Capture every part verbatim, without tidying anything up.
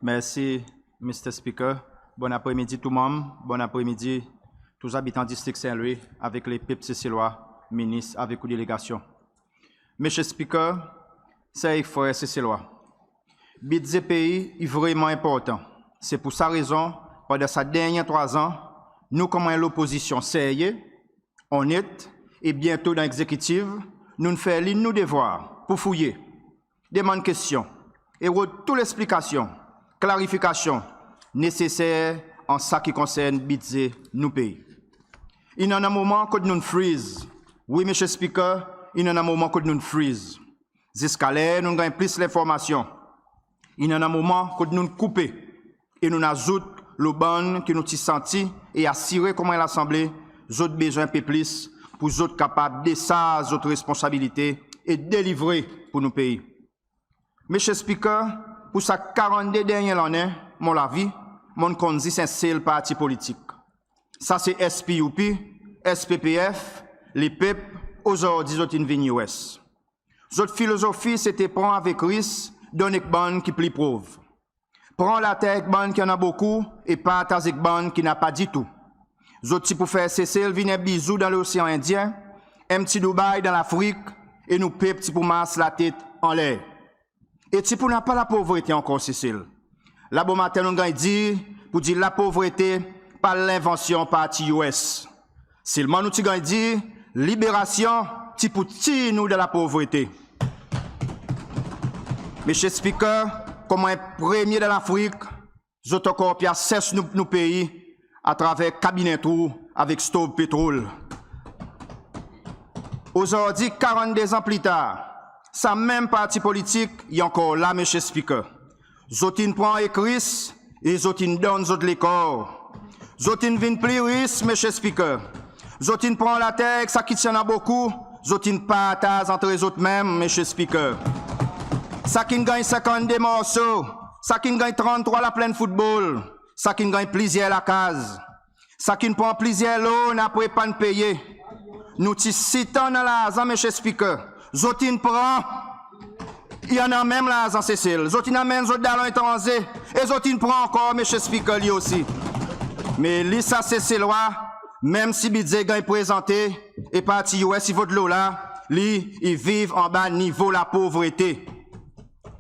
Mersi Mr Speaker. Bonn apre midi tou Manm. Bonn apre midi tou zabitan distrik St Louis avek lepep Seselwa, Minis avek ou delegasyon. Mr Speaker, ser ek frer Seselwa, Bidze pei i vreman enportan. Se pour sa rezon pandan sa dernyen trwa an nou konman en Lopozisyon serye, onnet e byento dan Egzekitiv, nou'n fer li nou devwar pour fouye, demann kestyon e rod tou leksplikasyon, klarifikasyon neseser an sa ki konsern Bidze nou pei. In annan moman kot nou'n freeze. Wi Mr Speaker, in annan moman kot nou'n freeze ziska ler nou'n ganny plis lenformasyon. In annan moman kot nou'n koupe e nou'n azout lo bann ki nou ti santi e asire konman en Lasanble zot bezwen en pe plis pour zot kapab desarz zot responsabilite e delivre pour nou pei. Mr Speaker, pour sa karannde dernyen lannen mon lavi mon'n konn zis en sel parti politik. Sa se SPUP, SPPF, lepep, ozordi zot in vin US. Zot filozofi sete pran avek ris, donn ek bann ki pli pov. Pran later ek bann ki annan bokou e partaz ek bann ki napa ditou. Zot ti pour fer Sesel vin en bizou dan Losean Endyen, en pti Dubai dan Lafrik e nou pep ti pour mars latet anler. E ti pour napa lapovrete ankor Sesel. La bomaten nou'n ganny dir pour dir lapovrete pa lenvansyon parti US. Selman nou ti ganny dir liberasyon ti pour tir nou dan lapovrete. Mr Speaker, konman en premye dan Lafrik zot ankor pe asesor nou pei atraver kabinen trou avek stov petrol. Ozordi karannde an pli tar sa menm parti politik i ankor la Mr Speaker. Zot in pran ek ris e zot in donn zot lekor. Zot in vin pli ris Mr Speaker. Zot in pran later ek sa ki ti annan bokou zot in partaz antre zot menm Mr Speaker. Sa ki'n ganny senkannde morso, sa ki'n ganny tranntrwa laplenn foutbol, sa ki'n ganny plizyer lakaz, sa ki'n pran plizyer loan apre pa'n peye. Nou ti sitan dan larzan Mr Speaker. Zot in pran. I annan menm larzan Sesel. Zot in anmenn zot dalon etranze e zot in pran ankor Mr Speaker li osi. Me li sa Seselwa, menm si Bidze i ganny prezante e parti US i vot lo la, li i viv anba nivo lapovrete.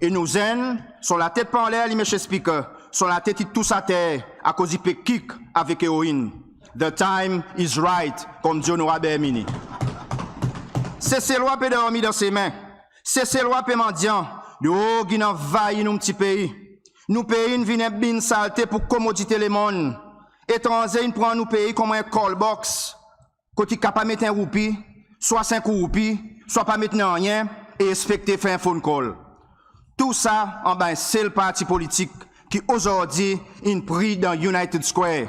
E nou zenn son latet pa anler li Mr Speaker, son latet i tous ater akoz i pe kik avek eroin. The time is right, konmdi Onorab Herminie. Seselwa pe dormi dan semen. Seselwa pe mandyan. Drog in anvair nou pti pei. Nou pei in vin en bin salte pour komodite lemonn. Etranze in pran nou pei konman en call box kot i kapab met en roupi, swa senk roupi, swa pa met nanryen e ekspekte fer en phone call. Tou sa anba en sel parti politik ki ozordi in pri dan United Square.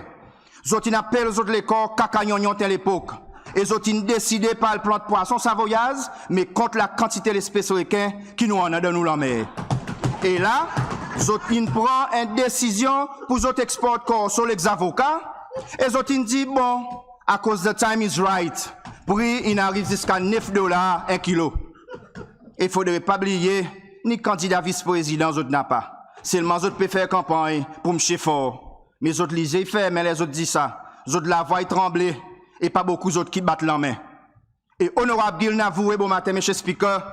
Zot in apel zot lekor kaka nyonnyon tan lepok e zot in deside pa al plant pwason sa voyaz me kont lakantite lespes reken ki nou annan dan nou lanmer. E la zot in pran en desizyon pour zot eksport korsol ek zavoka e zot in dir bon, akoz the time is right, pri in ariv ziska nef dolar en kilo. E fodre pa bliye ni kandida Vis-Prezidan zot napa. Selman zot pe fer kanpanny pour Msye Faure. Me zot lizye i fermen ler zot dir sa, zot lavwa i tranble e pa bokou zot ki bat lanmen. E Onorab Gill in avoue bomaten Mr Speaker,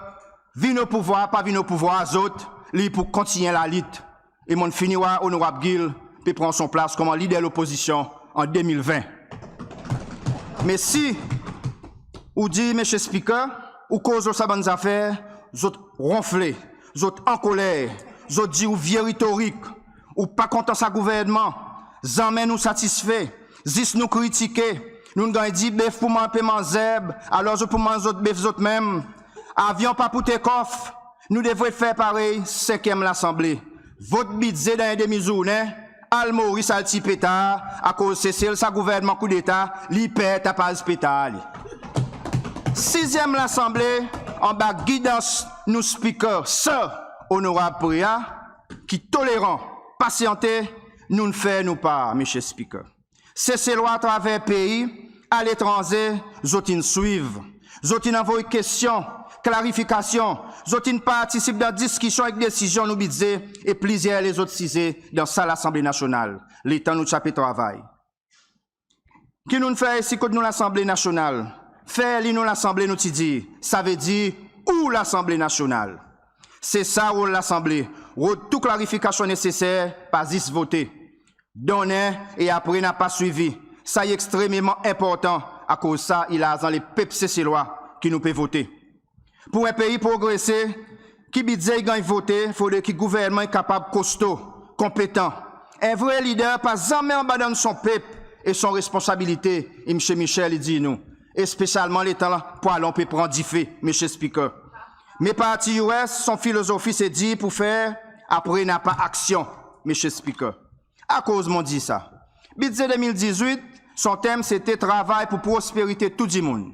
vin o pouvwar pa vin o pouvwar zot, li i pour kontinyen lalit. E mon'n fini war Onorab Gill pe pran son plas konman Leader Lopozisyon an de mil ven. Me si ou dir Mr Speaker, ou koz lo sa bann zafer, zot ronfle, zot ankoler, zot dir ou vye retorik, ou pa kontan sa Gouvernman, zanmen nou satisfe, zis nou kritike, nou'n ganny dir bef pou manz, pe manz zerb, alor zot pou manz zot bef zot menm. Avyon pa pou take off, nou devret fer parey senkyenm Lasanble, vot Bidze dan en demi zournen, al Moris al tir petar, akoz Sesel sa Gouvernman koudeta, li i per tapaz petar li. Sizyenm Lasanble, anba gidans nou Speaker, Sir Onorab Prea, ki toleran, pasyante, nou'n fer nou par Mr Speaker. Seselwa atraver pei, aletranze, zot in swiv. Zot in anvoy kestyon, klarifikasyon, zot in partisip dan diskisyon ek desizyon nou Bidze e plizyer lezot size dan sa Lasanble Nasyonal, letan nou ti pe travay. Ki nou'n fer isi kot nou Lasanble Nasyonal? Fer li nou Lasanble, nou ti dir, savedir ou Lasanble Nasyonal. Se sa rol Lasanble, rod tou klarifikasyon neseser, pa zis vote. Donnen e apre napa swivi. Sa i ekstrememan enportan, akoz sa i larzan lepep Seselwa ki nou pe vote. Pour en pei progrese, ki Bidze i ganny vote, fodre ki gouvernman i kapab kosto, konpetan. En vre lider pa zanmen abandonn son pep e son responsabilite, Msye Michel i dir nou, espesyalman letan pwalon pe pran dife, Msye Speaker. Me parti US, son filozofi se dir pour fer, apre napa aksyon, Msye Speaker. Akoz mon dir sa? Bidze de mil dizwit, son tenm sete travay pour prosperite tou dimoun.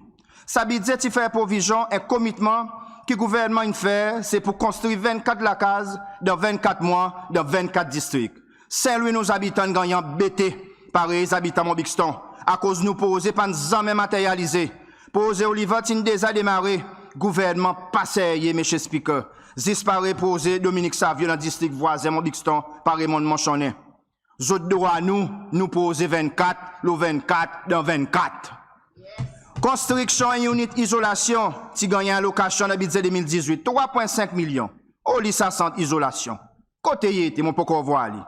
Sa Bidze ti fer provizyon en komitman ki gouvernman in fer, se pour konstri vennkat lakaz dan vennkat mwan dan vennkat distrik. St Louis, nou zabitan in ganny anbete, parey zabitan Mont Buxton, akoz nou proze pa'n zanmen materyalize. Proze Oliver ti'n deza demare, gouvernman pa serye, Msye Speaker. Zis parey proze Dominique Savio dan distrik vwazen Mont Buxton, parey mon'n mansyonnen. Zot drwa nou, nou proze vennkat lo vennkat dan vennkat. Konstriksyon en unit izolasyon ti ganny alokasyon dan Bidze de mil dizwit, trwa pwen senk milyon. Oli sa sant izolasyon? Kote i ete? Mon pa ankor vwar li.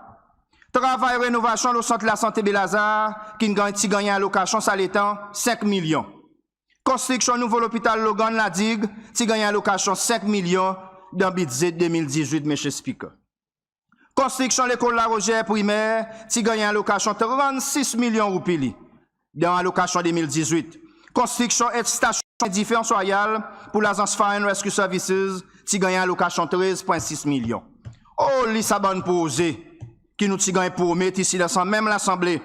Travay renovasyon lo sant lasante Baie Lazare, ki'n ganny, ti ganny alokasyon sa letan, senk milyon. Konstriksyon nouvo lopital Logan La Digue ti ganny alokasyon senk milyon dan Bidze de mil dizwit, Msye Speaker. Konstriksyon lekol La Rosière primer ti ganny alokasyon trannsis milyon roupi li dan alokasyon de mil dizwit. Konstriksyon en stasyon dife Anse Royale pour lazans Fire and Rescue Services ti ganny alokasyon trez pwen sis milyon. Oli sa bann proze ki nou ti ganny promet isi dan sa menm Lasanble,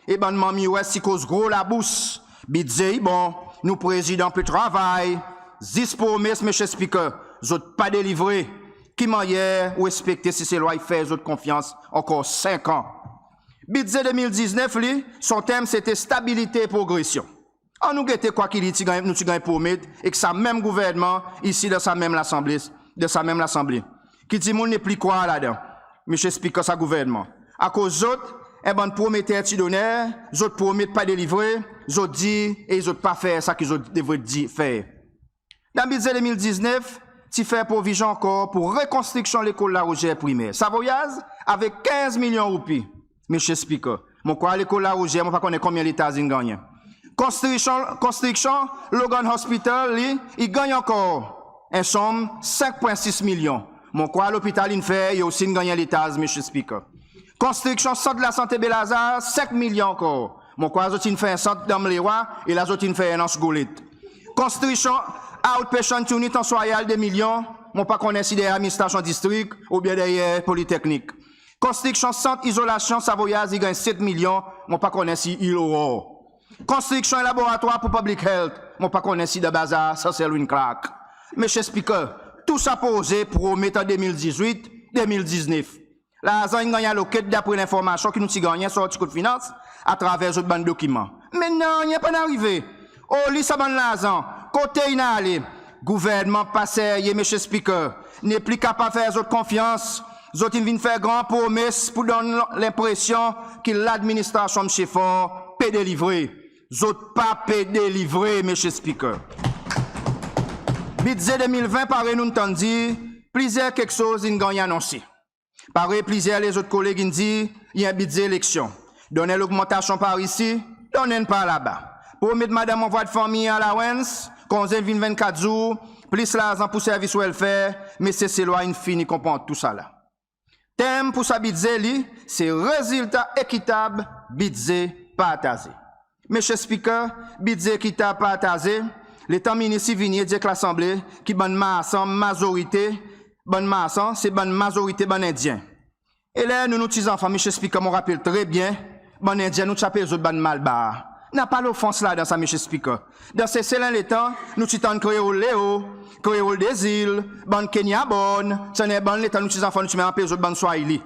e bann manm US ti koz gro labous, Bidze i bon, nou Prezidan pe travay, zis promes, Msye Speaker, zot pa delivre. Ki mannyer ou ekspekte Seselwa i fer zot konfyans ankor senk an? Bidze de mil diznef li, son tenm sete stabilite e progresyon. Annou gete kwa ki li ti ganny, nou ti ganny promet ek sa menm gouvernman isi dan sa menm Lasanble, dan sa menm Lasanble. Ki dimoun nepli krwar ladan, Msye Speaker, sa gouvernman. Akoz zot, en bann prometer ti doner, zot promet pa delivre, zot dir e zot pa fer sa ki zot devret dir, fer. Dan Bidze de mil diznef, ti fer provizyon ankor pour rekonstriksyon lekol La Rosière primer. Sa voyaz avek kenz milyon roupi, Msye Speaker. Mon krwar lekol La Rosière, mon pa konnen konbyen letaz in gannyen. Konstriksyon, konstriksyon Logan Hospital, li, i ganny ankor en sonm senk pwen sis milyon. Mon krwar lopital in fer, i osi in ganny en letaz, Msye Speaker. Konstriksyon sant lasante Baie Lazare, senk milyon ankor. Mon krwar zot in fer en sant dan Melewa, e la zot in fer en Anse Goulet. Konstriksyon outpatient unit Anse Royale, de milyon, mon pa konnen si deryer administrasyon distrik oubyen deryer Politeknik. Konstriksyon sant izolasyon Sa Voyage, i ganny set milyon, mon pa konnen si Ile Aurore. Konstriksyon laboratwar pour public health, mon pa konnen si dan bazar Sir Selwyn Clarke. Msye Speaker, tou sa proze promet an de mil dizwit, de mil diznef. Larzan in ganny allocate dapre lenformasyon ki nou ti gannyen sorti kot finans atraver zot bann dokiman. Me nanryen pa'n arive. Oli sa bann larzan? Kote in ale? Gouvernman pa serye, Msye Speaker. Nepli kapab fer zot konfyans. Zot in vin fer gran promes pour donn lenpresyon ki ladministrasyon Msye Faure pe delivre. Zot pa pe delivre, Msye Speaker. Bidze de mil ven, parey nou'n tann dir, plizyer keksoz in ganny anonse. Parey plizyer lezot koleg in dir, i en bidze eleksyon. Donn en logmantasyon par isi, donn enn par laba. Promet madanm anvwad fanmir allowance, konze in vin vennkat zour, plis larzan pour servis welfare, me Seselwa in fini konpran tousala. Tenm pour sa bidze, li, se rezilta ekitab, bidze partaze. Msye Speaker, bidze ekitab partaze, letan minis i vini e dir ek Lasanble ki bann marsan mazorite, bann marsan, se bann mazorite bann Endyen. E ler nou, nou ti zanfan, Msye Speaker, mon rapel tre byen, bann Endyen nou ti apel zot bann Malbar. Napa lofans ladan sa, Msye Speaker. Dan Sesel en letan, nou ti tann Kreol Leo, Kreol dezil, bann Kenya Born, ti annan bann letan nou ti zanfan, nou ti menm apel zot bann Swahili.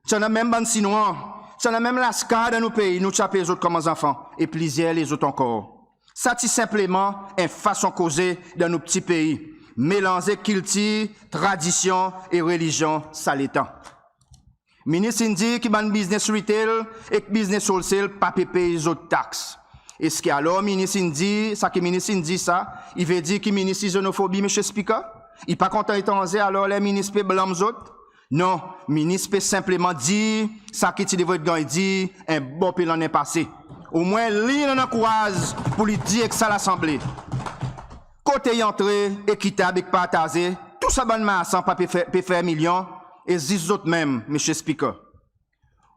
Ti annan menm bann Sinwan, ti annan menm Laskar dan nou pei, nou ti apel zot konman zanfan, e plizyer lezot ankor. Sa ti senpleman en fason koze dan nou pti pei. melanze kiltir, tradisyon e relizyon sa letan. Minis in dir ki bann biznes retail ek biznes wholesale pa pe pey zot taks. Eski alor Minis in dir, sa ki Minis in dir sa, i vedir ki Minis i zenofobi, Mr Speaker? I pa kontan etranze, alor ler Minis pe blanm zot? Non, Minis pe senpleman dir sa ki ti devret ganny dir en bon pe lannen pase. Omwen li i annan kouraz pour li dir ek sa Lasanble. Kote i antre, ekitab ek partaze, tou sa bann marsan pa pe fer, pe fer milyon, e zis zot menm, Mr Speaker.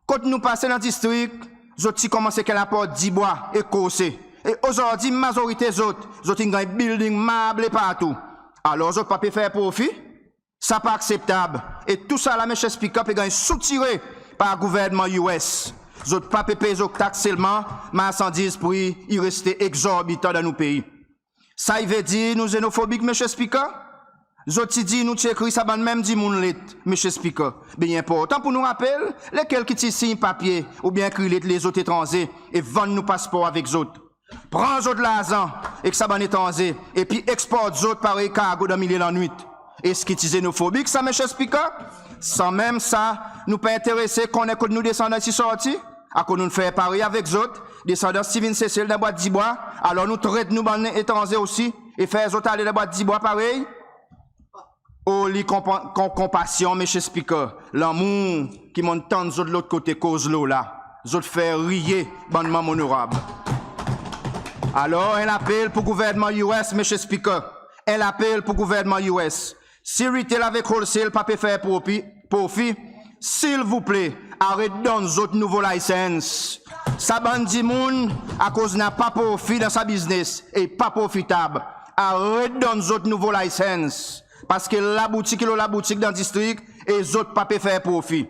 Kot nou pase dan distrik, zot ti konmans ek en laport dibwa e korse. E ozordi mazorite zot, zot in ganny building marble partou. Alor zot pa pe fer profi? Sa pa akseptab. E tousala, Mr Speaker, pe ganny soutire par gouvernman US. Zot pa pe pey zot taks, selman marsandiz pri i reste egzorbitan dan nou pei. Sa i vedir nou zenofobik, Mr Speaker? Zot ti dir nou ti ekrir sa bann menm dimoun let, Mr Speaker. Be i enportan pour nou rapel, lekel ki ti siny papye oubyen ekrir let lezot etranze e vann nou paspor avek zot? Pran zot larzan ek sa bann etranze epi eksport zot parey kargo dan milye lannwit. Eski ti zenofobik sa, Mr Speaker? Sanmenm sa, nou pa enterese konnen kot nou desandans ti sorti? Akoz nou'n fer parey avek zot, desandans ti vin Sesel dan bwat dibwa, alor nou tret nou bann etranze osi e fer zot ale dan bwat dibwa parey? Oli konpa-, kon-, konpasyon, Mr Speaker, lanmour ki mon'n tann zot lot kote koz lo la, zot fer riye bann manm onorab. Alor en lapel pour gouvernman US, Mr Speaker, en lapel pour gouvernman US. Si retail avek wholesale pa pe fer profi, profi, silvouple, aret donn zot nouvo license. Sa bann dimoun, akoz napa profi dan sa biznes e i pa profitab, aret donn zot nouvo license. Parski laboutik i lo laboutik dan distrik e zot pa pe fer profi.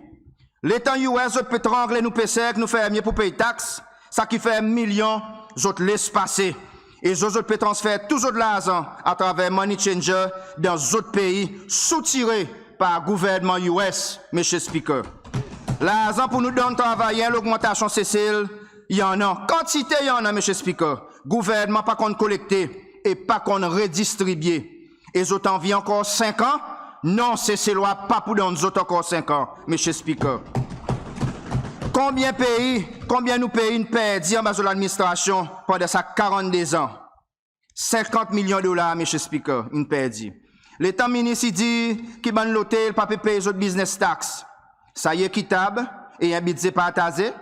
Letan US zot pe trangle nou peser ek nou fermye pour pey taks, sa ki fer milyon, zot les pase. E zot, zot pe transfer tou zot larzan atraver money changer dan zot pei, soutire par gouvernman US, Mr Speaker. Larzan pour nou donn travayer logmantasyon Sesel, i annan, kantite i annan, Mr Speaker. Gouvernman pa konn kolekte e pa konn redistribye. E zot anvi ankor senk an? Non, Seselwa pa pou donn zot ankor senk an, Mr Speaker. Konbyen pei, konbyen nou pei in perdi anba zot ladministrasyon pandan sa karannde zan? Senkant milyon dolar, Mr Speaker, in perdi. Letan Minis i dir ki bann lotel pa pe pey zot biznes taks, sa i ekitab e en bidze partaze?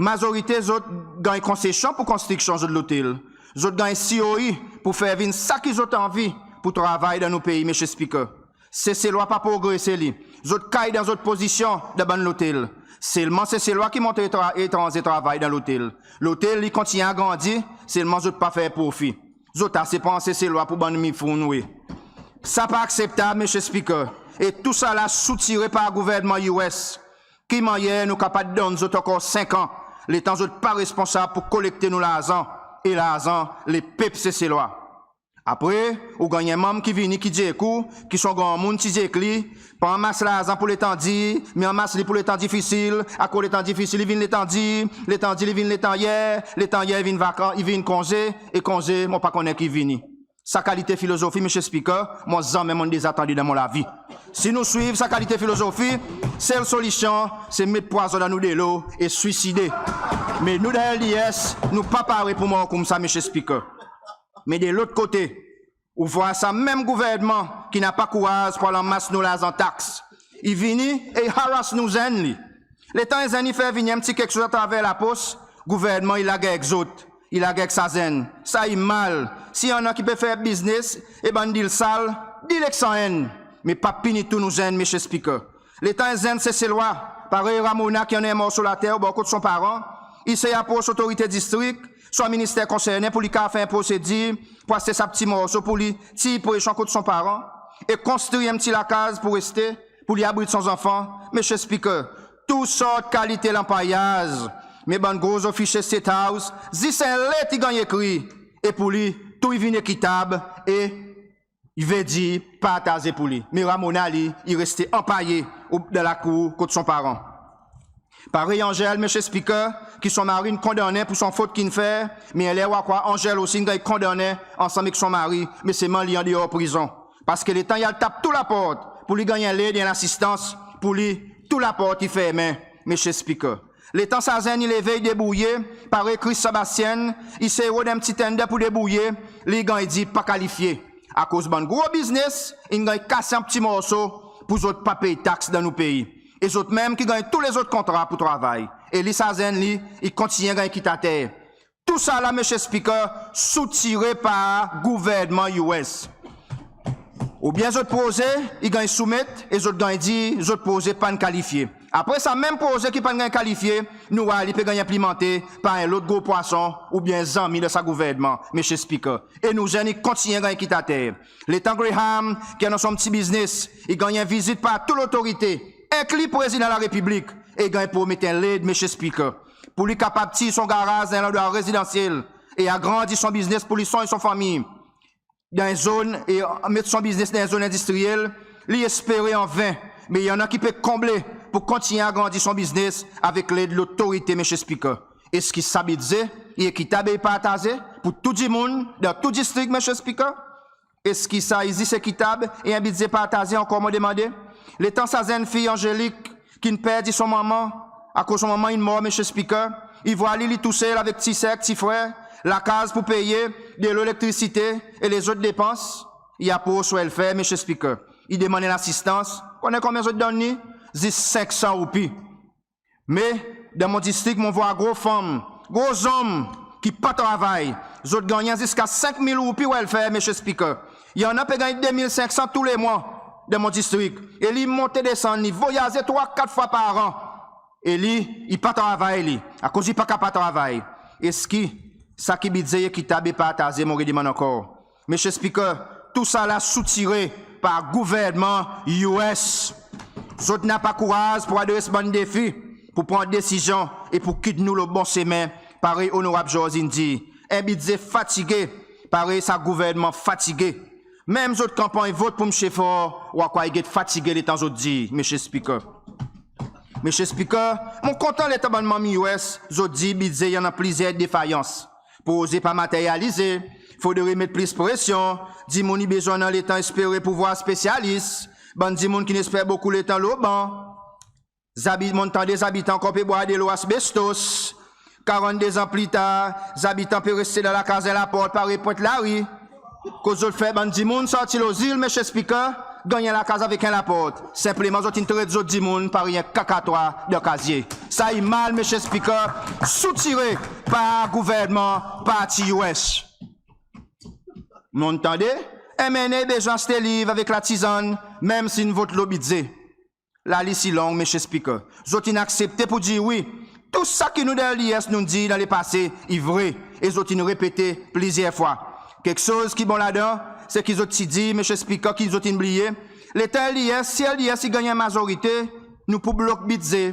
Mazorite zot ganny konsesyon pour konstriksyon zot lotel. Zot ganny COE pour fer vin sa ki zot anvi pour travay dan nou pei, Mr Speaker. Seselwa pa progrese li. Zot kay dan zot pozisyon dan bann lotel. Selman Seselwa ki montre tra-, etranze travay dan lotel. Lotel i kontinyen agrandi, selman zot pa fer profi. Zot ase pran Seselwa pour bann mifou, anyway. Sa pa akseptab, Mr Speaker. E tousala soutire par gouvernman US. Ki mannyer nou kapab donn zot ankor senk an, letan zot pa responsab pour kolekte nou larzan e larzan lepep Seselwa? Apre, ou ganny en manm ki vini ki dir ek ou ki son granmoun ti dir ek li, pa anmas larzan pour letan dir, me anmas li pour letan difisil, akoz letan difisil i vin letan dir, letan dir i vin letan yer, letan yer i vin vakan, i vin konze, e konze mon pa konnen ki vini. Sa kalite filozofi, Mr Speaker, mwan zanmen mon'n deza tande dan mon lavi. Si nou swiv sa kalite filozofi, sel solisyon se met pwazon dan nou delo e swiside. Me nou dan LDS, nou pa pare pour mor koumsa, Mr Speaker. Me de lot kote, ou vwar sa menm gouvernman ki napa kouraz pour al anmas nou larzan taks, i vini e i harass nou zenn li. Letan en zenn i fer vini en pti keksoz atraver lapos, gouvernman i lager ek zot, i lager ek sa zenn. Sa i mal. Si i annan ki pe fer biznes e bann dil sal, dil ek sa enn. Me pa pini tou nou zenn, Mr Speaker. Letan en zenn Seselwa, parey Ramona ki annan en morso later obor kot son paran, i sey apros lotorite distrik, swa minister konsernen pour li kapab fer en prosedir pour aste sa pti morso pour li, tir presyon kot son paran e konstri en pti lakaz pour reste, pour li abrit son zanfan. Mr Speaker, tou sort kalite lanpayaz. Me bann gro zofisye State House, zis en let i ganny ekrir. E pour li, tou i vin ekitab e i vedir partaze pour li. Me Ramona li, i reste anpaye dan lakour kot son paran. Parey Angel, Mr Speaker, ki son mari in kondannen pour son fot ki in fer, me en ler ou a krwar Angel osi in ganny kondannen ansanm ek son mari, me selman li an deor prizon. Parski letan i al tap tou laport pour li ganny en led, en lasistans, pour li tou laport i fermen, Mr Speaker. Letan sa zenn i leve i debourye, parey Chris Sebastian, i sey rod en pti tender pour debourye, li i ganny dir pa kalifye. Akoz bann gro biznes in ganny kase an pti morso pour zot pa pey tax dan nou pei. E zot menm ki ganny tou lezot kontra pour travay. E li sa zenn li, i kontinyen ganny kit ater. Tousala, Mr Speaker, soutire par gouvernman US. Oubyen zot proze i ganny soumet e zot ganny dir zot proze pa'n kalifye. Apre sa menm proze ki pa'n ganny kalifye, nou war li pe ganny enplimante par en lot gro pwason oubyen en zanmi dan sa gouvernman, Mr Speaker. E nou zenn i kontinyen ganny kit ater. Letan Graham, ki annan son pti biznes, i ganny en vizit par tou lotorite, enkli Prezidan Larepiblik, e i ganny promet en led, Mr Speaker, pour li kapab tir son garaz dan en landrwa rezidansyel e agrandi son biznes pour li, son e son fanmir dan en zone, e met son biznes dan en zone endistriyel, li espere an ven. Me i annan ki pe konble pour kontinyen agrandi son biznes avek led lotorite, Mr Speaker. Eski sa Bidze i ekitab e i partaze pour tou dimoun dan tou distrik, Mr Speaker? Eski sa i zis ekitab e en Bidze partaze, ankor mon demande? Letan sa zenn fiy Angelique ki'n perdi son manman, akoz son manman in mor, Mr Speaker, i war li, li tousel avek pti ser, pti frer, lakaz pour peye, delo, elektrisite e lezot depans, i apros welfare, Mr Speaker. I demann en lasistans. Konnen konbyen zot donn li? Zis senk san roupi. Me dan mon distrik mon war gro fanm, gro zonm ki pa travay, zot gannyen ziska senk mil roupi welfare, Mr Speaker. I annan pe ganny de mil senk san tou le mwan dan mon distrik. E li i monte desann, li i vwayaze trwa, kat fwa par an. E li, i pa travay li, akoz i pa kapab travay. Eski sa ki Bidze i ekitab e partaze, mon redemann ankor? Mr Speaker, tousala soutire par gouvernman US. Zot napa kouraz pour adres bann defi, pour pran desizyon e pour kit nou lo bon semen, parey Onorab Georges in dir. En Bidze fatige, parey sa gouvernman fatige. Menm zot kanpanny vot pour Msye Faure, ou a krwar i get fatige letan zot dir, Mr Speaker. Mr Speaker, mon kontan letan bann manm US zot dir Bidze i annan plizyer defayans. Proze pa materyalize, fodre met plis presyon, dimoun i bezwen annan letan espere pour war spesyalis, bann dimoun ki'n esper bokou letan lo ban. Zabi-, mon'n tande zabitan ankor pe bwar delo asbestos. Karannde an pli tar, zabitan pe reste dan lakaz en laport parey Pointe Larue. Kot zot fer bann dimoun sorti lo zil, Mr Speaker, ganny en lakaz avek en laport? Senpleman zot in tret zot dimoun parey en kakatwa dan kazye. Sa i mal, Mr Speaker, soutire par gouvernman parti US. Mon'n tande MNA i bezwen aste liv avek latizann, menm si in vot lo Bidze. Lalis i long, Mr Speaker. Zot in aksepte pour dir wi. Tou sa ki nou dan LDS nou'n dir dan lepase i vre, e zot in repete plizyer fwa. Keksoz ki bon ladan, se ki zot ti dir, Mr Speaker, ki zot in bliye, letan LDS, si LDS i ganny en mazorite, nou pou blok Bidze,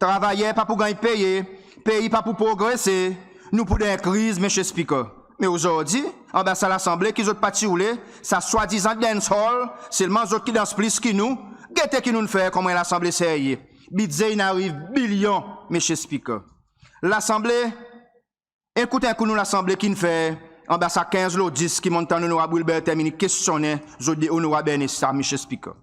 travayer pa pou ganny peye, pei pa pou progrese, nou pou dan en kriz, Mr Speaker. Me ozordi, anba sa Lasanble ki zot pa ti oule, sa swadizan dancehall, selman zot ki dans plis ki nou. Gete ki nou'n fer konman en Lasanble serye. Bidze in ariv bilyon, Mr Speaker. Lasanble, ekout en kou nou Lasanble ki'n fer anba sa kenz lo dis ki mon'n tann Onorab Wilbert Herminie kestyonnen zot de Onorab Ernesta, Mr Speaker.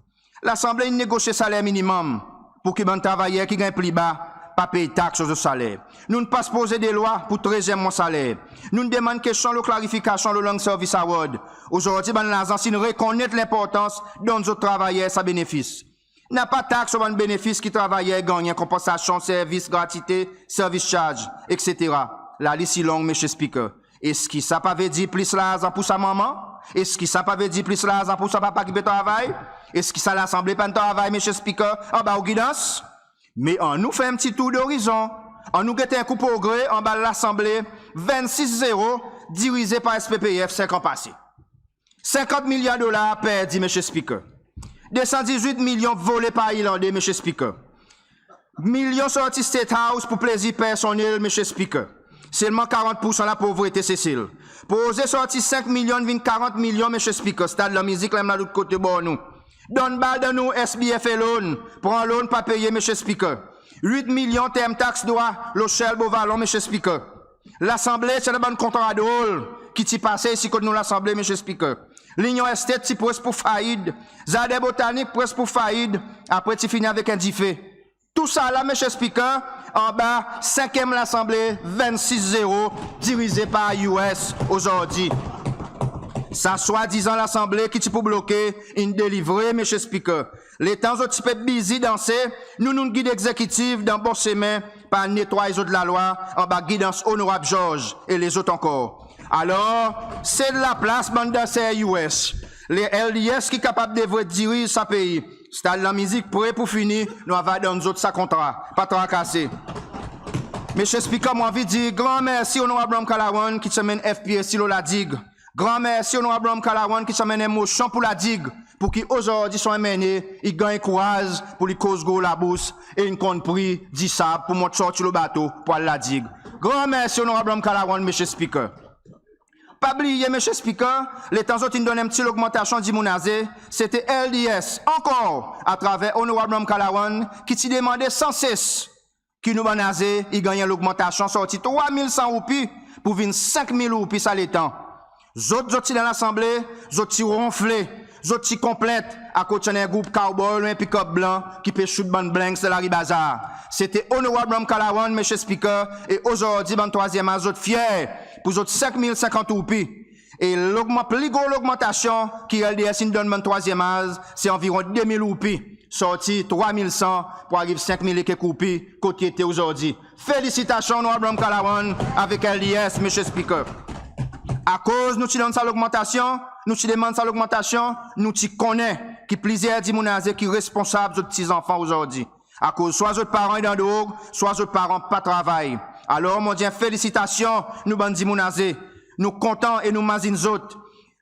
Lasanble in negosye saler minimonm pour ki bann travayer ki ganny pli ba pa pey tax lo zot saler. Nou'n pas proze de lwa pour trezyenm mwan saler. Nou'n demann kestyon lo klarifikasyon lo long service award. Ozordi bann lazans in rekonnet lenportans donn zot travayer sa benefis. Napa tax lo bann benefis ki travayer gannyen, konpansasyon servis, gratwite, service charge, etsetera. Lalis i long, Mr Speaker. Eski sa pa vedir plis larzan pour sa manman? Eski sa pa vedir plis larzan pour sa papa ki pe travay? Eski sa Lasanble pa'n travay, Mr Speaker, anba ou gidans? Me annou fer en pti tour dorizon. Annou gete en kou progre anba Lasanble vennsis zero dirize par SPPF senk an pase. Senkant milyon dolar perdi, Mr Speaker. De san dizwit milyon vole par Irlande, Mr Speaker. Milyon sorti State House pour plezir personnel, Mr Speaker. Selman karant poursan lapovrete Sesel. Proze sorti senk milyon vin karant milyon, Mr Speaker. Stad Lanmizik la menm la lot kote bor nou. Donn bal dan nou SBFA loan, pran loan pa peye, Mr Speaker. Wit milyon term tax drwa lo Shell Beau Vallon, Mr Speaker. Lasanble ti annan bann kontra drol ki ti pase isi kot nou Lasanble, Mr Speaker. Linyon Estate ti pres pou faid. Zarden Botanik pres pou faid. Apre ti fini avek en dife. Tousala, Mr Speaker, anba senkyenm Lasanble vennsis zero dirize par US ozordi. Sa swadizan Lasanble ki ti pou bloke in delivre, Mr Speaker. Letan zot ti pe bizi danse, nou, nou'n gid Egzekitiv dan bon semen par netway zot Lalwa anba gidans Onorab Georges e lezot ankor. Alor, sed laplas bann danser US. LDS ki kapab devret diriz sa pei. Stad Lanmizik pre pou fini, nou ava donn zot sa kontra. Pa trakase. Mr Speaker, mon anvi dir gran mersi Onorab Ramkalawan ki ti anmenn FPAC lo La Digue. Gran mersi Onorab Ramkalawan ki ti anmenn en mosyon pou La Digue, pour ki ozordi son MNA i ganny kouraz pour li koz gro labous e in konn pri disab pour mont sorti lo bato pour al La Digue. Gran mersi Onorab Ramkalawan, Mr Speaker. Pa bliye, Mr Speaker, letan zot in donn en pti logmantasyon dimoun aze, sete LDS ankor, atraver Onorab Ramkalawan, ki ti demande sanses ki nou bann aze i ganny en logmantasyon sorti trwa mil san roupi pour vin senk mil roupi sa letan. Zot, zot ti dan Lasanble, zot ti ronfle, zot ti konplent akoz ti annan en group cowboy lo en pikap blan ki pe shoot bann blanks dan Lari Bazar. Sete Onorab Ramkalawan, Mr Speaker, e ozordi bann Trwazyenm Az zot fyer pour zot senk mil senkant roupi. E logman-, pli gro logmantasyon ki LDS in donn bann Trwazyenm Az, se anviron de mil roupi, sorti trwa mil san pour ariv senk mil e kek roupi, kot i ete ozordi. Felisitasyon Onorab Ramkalawan avek LDS, Mr Speaker. Akoz nou ti donn sa logmantasyon, nou ti demann sa logmantasyon, nou ti konnen ki plizyer dimoun aze ki responsab zot pti zanfan ozordi. Akoz swa zot paran i dan drog, swa zot paran pa travay. Alor, mon dir en felisitasyon nou bann dimoun aze. Nou kontan e nou mazin zot.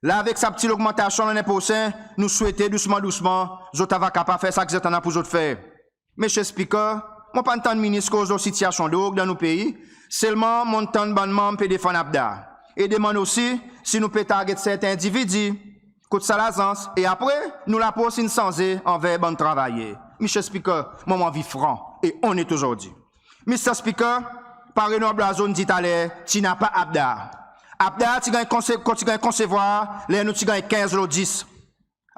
La, avek sa pti logmantasyon lannen prosen, nou swete dousman, dousman, zot ava kapab fer sa ki zot annan pour zot fer. Mr Speaker, mon pa'n tann Minis koz lo sitiyasyon drog dan nou pei, selman mon'n tann bann manm pe defann APDAR. E demann osi si nou pe target serten endividi, kot sa lazans, e apre, nou lapros in sanze anver bann travayer. Mr Speaker, mwan mon anvi fran e onnet ozordi. Mr Speaker, parey Onorab Loizeau in dir taler, ti napa APDAR. APDAR ti ganny konse-, ti ganny konsevwar ler nou ti ganny kenz lo dis.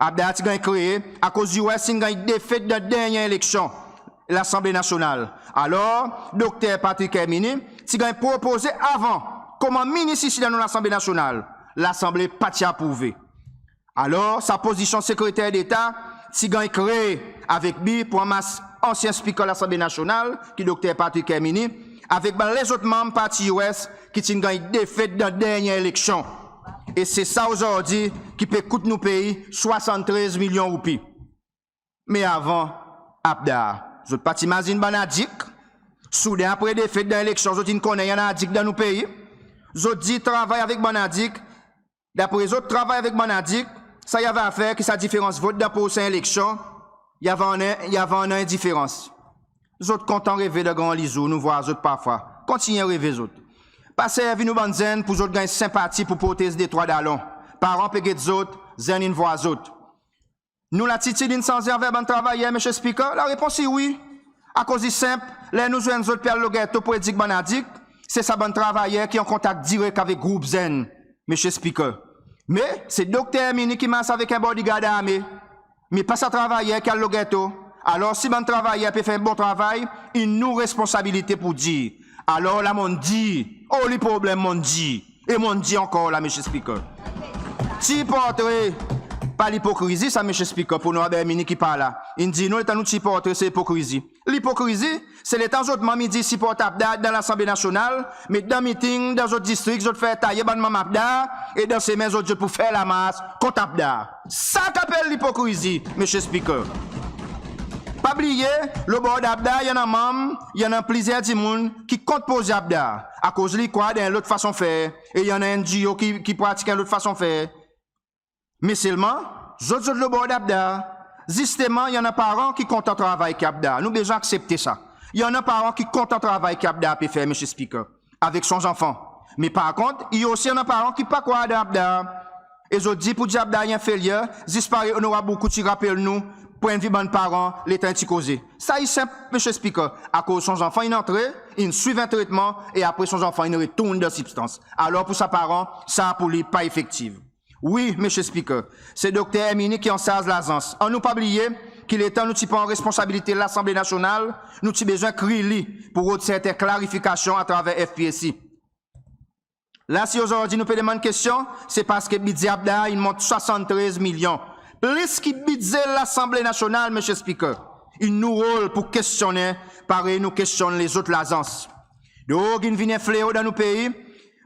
APDAR ti ganny kree akoz US in ganny defet dan dernyen eleksyon Lasanble Nasyonal. Alor, Dokter Patrick Herminie ti ganny propoze avan koman Minis isi dan nou Lasanble Nasyonal. Lasanble pa ti aprouve. Alor, sa pozisyon Sekreter Deta ti ganny kree avek bi pour anmas ansyen Spiker Lasanble Nasyonal, ki Dokter Patrick Herminie, avek bann lezot manm parti US ki ti'n ganny defet dan dernyen eleksyon. E se sa ozordi ki pe kout nou pei swasanntrez milyon roupi. Me avan APDAR, zot pa ti mazin bann adik? Souden apre defet dan eleksyon, zot in konnen i annan adik dan nou pei? Zot dir travay avek bann adik, dapre zot, travay avek bann adik, sa i ava fer ki sa diferans vot dan prosen eleksyon, i ava annan, i ava annan en diferans. Zot kontan reve dan gran lizour, nou vwar zot parfwa. Kontinyen reve zot. Pa servi nou bann zenn pour zot ganny senpati pour protez detrwa dalon. Paran pe get zot, zenn in vwar zot. Nou latitid in sanze anver bann travayer, Mr Speaker? Larepons i wi. Akoz i senp, ler nou zwenn zot pe al lo gerto pour edik bann adik, se sa bann travayer ki an kontak direk avek group zenn, Mr Speaker. Me se Dokter Herminie ki mars avek en bodyguard arme. Me pa sa travayer ki al lo gerto. Alor, si bann travayer pe fer bon travay, i nou responsabilite pour dir. Alor la mon'n dir, oli problenm mon'n dir. E mon'n dir ankor la, Mr Speaker. Pti portre, pa lipokrizi sa, Mr Speaker, pour Onorab Herminie ki pa la. In dir nou letan nou tir portre se ipokrizi. Lipokrizi, se letan zot manm i dir siport APDAR dan Lasanble Nasyonal, me dan miting dan zot distrik, zot fer taye bann manm APDAR, e dan semen zot dir zot pou fer lamars kont APDAR. Sa ki apel lipokrizi, Mr Speaker. Pa bliye, lo bord APDAR, i annan manm, i annan plizyer dimoun ki kont proze APDAR, akoz li i krwar dan en lot fason fer, e i annan NGO ki, ki pratik en lot fason fer. Me selman, zot, zot lo bord APDAR, zisteman, i annan paran ki kontan travay ki APDAR. Nou bezwen aksepte sa. I annan paran ki kontan travay ki APDAR pe fer, Mr Speaker, avek son zanfan. Me par kont, i osi annan paran ki pa krwar dan APDAR. E zot dir pour dir APDAR i en failure, zis parey Onorab Roucou ti rapel nou pwennvi bann paran letan i ti koze. Sa i senp, Mr Speaker, akoz son zanfan in antre, in swiv en tretman, e apre son zanfan in retourn dan sibstans. Alor pour sa paran, sa pour li pa efektiv. Wi Mr Speaker, se Dokter Herminie ki ansarz Lazans. Annou pa bliye ki letan nou ti pran responsabilite Lasanble Nasyonal, nou ti bezwen kriy li pou rod serten klarifikasyon atraver FPAC. La si ozordi nou pe demann kestyon, se parski Bidze APDAR in mont swasanntrez milyon, plis ki Bidze Lasanble Nasyonal Mr Speaker. I nou rol pou kestyonnen parey nou kestyonn lezot Lazans. Drog in vin en fleo dan nou pei.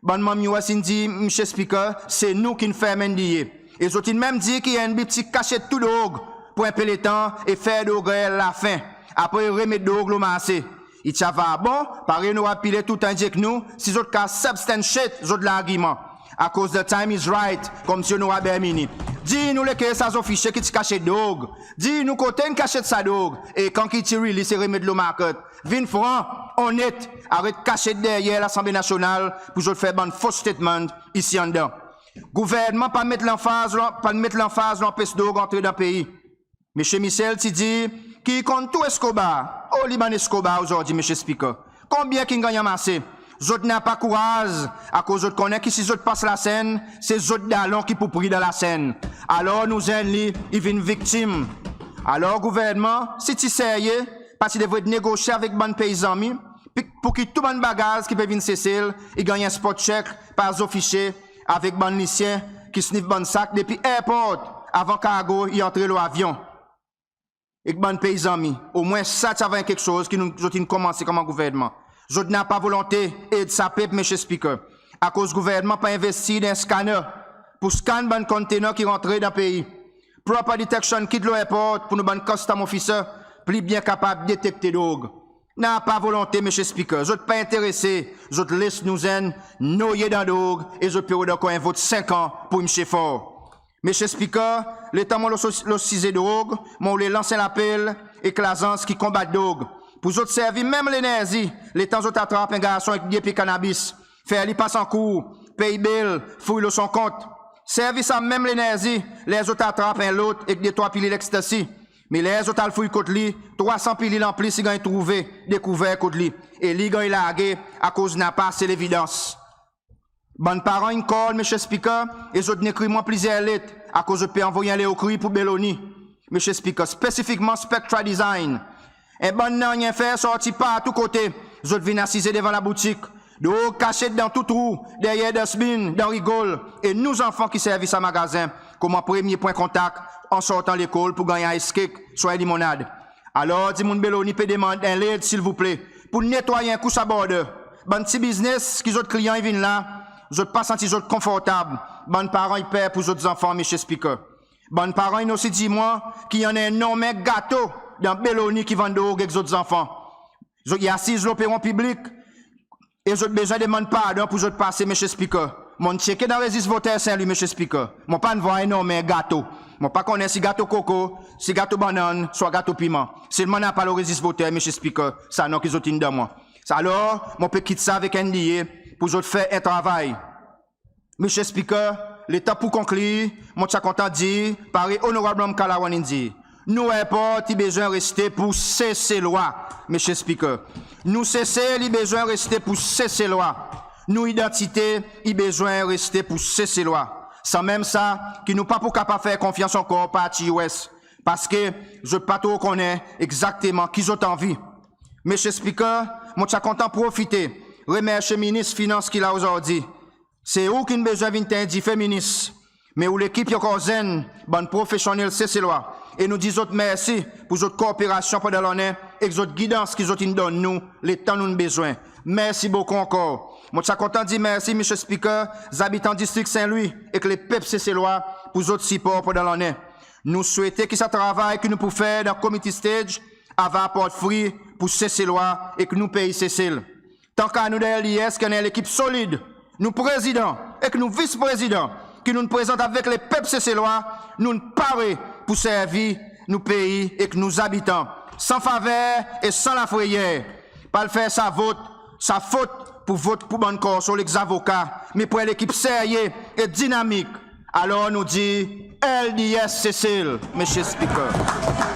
Bann Manm US in dir Mr Speaker, se nou ki'n ferm NDEA. E zot in menm dir ki ANB ti kasyet tou drog pou en pe letan e fer drogrer lafen, apre remet drog lo marse. I ti ava bon, parey Onorab Pillay toultan i dir ek nou, si zot kapab substantiate zot largiman. Akoz the time is right, konmsi Onorab Herminie. Dir nou lekel sa zofisye ki ti kasyet drog. Dir nou kote in kasyet sa drog e kan ki i ti release e remet lo market. Vin fran, onnet, aret kasyet deryer Lasanble Nasyonal pou zot fer bann fos statement isi anndan. Gouvernman pa'n met lanfaz lo anpes drog antre dan pei. Msye Michel ti dir ki i konn tou Escobar. Oli bann Escobar ozordi Mr Speaker? Konbyen ki'n ganny anmase? Zot napa kouraz, akoz zot konnen ki si zot pas lasenn, se zot dalon ki pou pri dan lasenn. Alor nou zenn li i vin viktim. Alor Gouvernman, si ti serye, pa ti devret negosye avek bann pei zanmi pou ki tou bann bagaz ki pe vin Sesel i ganny en spot check par zofisye avek bann lisyen ki sniff bann sak depi airport avan kargo i antre lo avyon ek bann pei zanmi. Omwen sa ti ava en keksoz ki zot in konmanse konman Gouvernman. Zot napa volonte ed sa pep Mr Speaker, akoz Gouvernman pa envestir dan en scanner pou scan bann container ki rantre dan pei. Proper detection kit lo airport pou nou bann custom officer pli byen kapab detekte drog. Napa volonte Mr Speaker, zot pa enterese, zot les nou zenn noye dan drog e zot pe rod ankor en vot senk an pou Msye Faure. Mr Speaker, letan mon lo size drog, mon oule lans en lapel ek Lazans ki konbat drog pou zot servi menm lenerzi letan zot atrap en garson ek de pye cannabis, fer li pas ankour, pey bel, fouy lo son kont. Servi sa menm lenerzi ler zot atrap en lot ek de trwa pilil ecstasy. Me ler zot al fouy kot li, trwa san pilil an plis i ganny trouve, dekouver kot li. E li i ganny large akoz napa ase levidans. Bann paran in call Mr Speaker e zot in ekrir mwan plizyer let akoz zot pe anvoy en leokri pou Belonie Mr Speaker, spesifikman Spectra Design. En bann nanryen fer sorti partou kote zot vin asize devan laboutik. Drog kasyet dan tou trou, deryer dustbin, dan rigol. E nou zanfan ki servi sa magazen konman premye pwen kontak an sortan lekol pou ganny ice cake swa en limonad. Alor dimoun Belonie pe demann en led silvouple pou netwaye en kou sa border. Bann pti biznes ki zot kliyan i vin la, zot pa santi zot konfortab. Bann paran i per pou zot zanfan Mr Speaker. Bann paran in osi dir mwan ki i annan en nonmen gato dan Belonie ki vann drog ek zot zanfan. Zot i asiz lo peron piblik e zot bezwen demann pardon pou zot pase Mr Speaker. Mon'n tyeke dan rezis voter St Louis Mr Speaker, mon pa'n vwar en nonmen gato. Mon pa konnen si gato koko, si gato bannann, swa gato piman. Selman napa lo rezis voter Mr Speaker sa non ki zot in donn mwan. Alor mon pe kit sa avek NDEA pou zot fer en travay. Mr Speaker, letan pou konklir, mon ti a kontan dir parey Onorab Ramkalawan in dir, nou airport i bezwen reste pou Seselwa Mr Speaker. Nou Sesel i bezwen reste pou Seselwa. Nou idantite i bezwen reste pou Seselwa. Sanmenm sa ki nou pa pou kapab fer konfyans ankor parti US, parski zot pa tro konnen egzakteman ki zot anvi. Mr Speaker, mon ti a kontan profite remersye Minis Finans ki la ozordi. Se ou ki'n bezwen vin tenn dife Minis, me ou lekip i ankor zenn, bann profesyonnel Seselwa, e nou dir zot mersi pou zot korperasyon pandan lannen ek zot gidans ki zot in donn nou letan nou'n bezwen. Mersi bokou ankor. Mon ti a kontan dir mersi Mr Speaker, zabitan distrik St Louis ek lepep Seselwa pou zot sipor pandan lannen. Nou swete ki sa travay ki nou pou fer dan committee stage ava aport fri pou Seselwa ek nou pei Sesel. Tanka nou dan LDS ki annan en lekip solid, nou Prezidan ek nou Vis-Prezidan ki nou'n prezant avek lepep Seselwa, nou'n pare pou servi nou pei ek nou zabitan san faver e san lafreyer. Pa al fer sa vot, sa fot pou vot pou bann korsol ek zavoka, me pou en lekip serye e dinamik. Alor nou dir LDS Sesel Mr Speaker.